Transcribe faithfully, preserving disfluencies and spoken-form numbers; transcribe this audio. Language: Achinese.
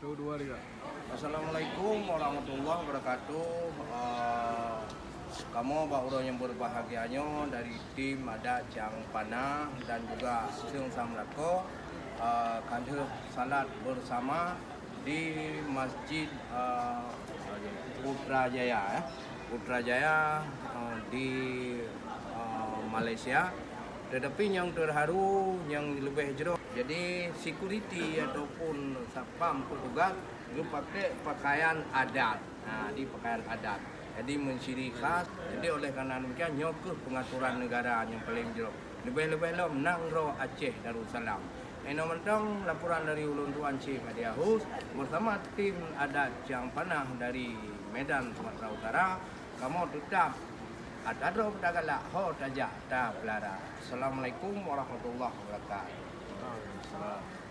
Assalamualaikum warahmatullahi wabarakatuh. Ah, kamoe bak uroe nyang berbahagia nyoe dari tim adat Cang Panah dan juga Seung Samlako, ah, ka lheueh salat bersama di Masjid, ah, Putrajaya, eh. Putrajaya, ah, di, ah, Malaysia. Tetapi nyang terharu, nyang leubeh jroh, jadi security ataupun satpam petugas geupakai pakaian adat. Ha, di pakaian adat. Jadi meuciri khas. Jadi oleh karena demikian, nyoe keuh pengaturan negara nyang paling jroh. Leubeh-leubeh lom nanggroe Aceh Darussalam. Inoe mantong laporan dari ulôn Tuan Chief Hadi Ahus bersama tim adat Cang Panah dari Medan, Sumatera Utara. Kamoe teutap ata droe tagalak, ho tajak tapeulara. Assalamualaikum warahmatullahi wabarakatuh.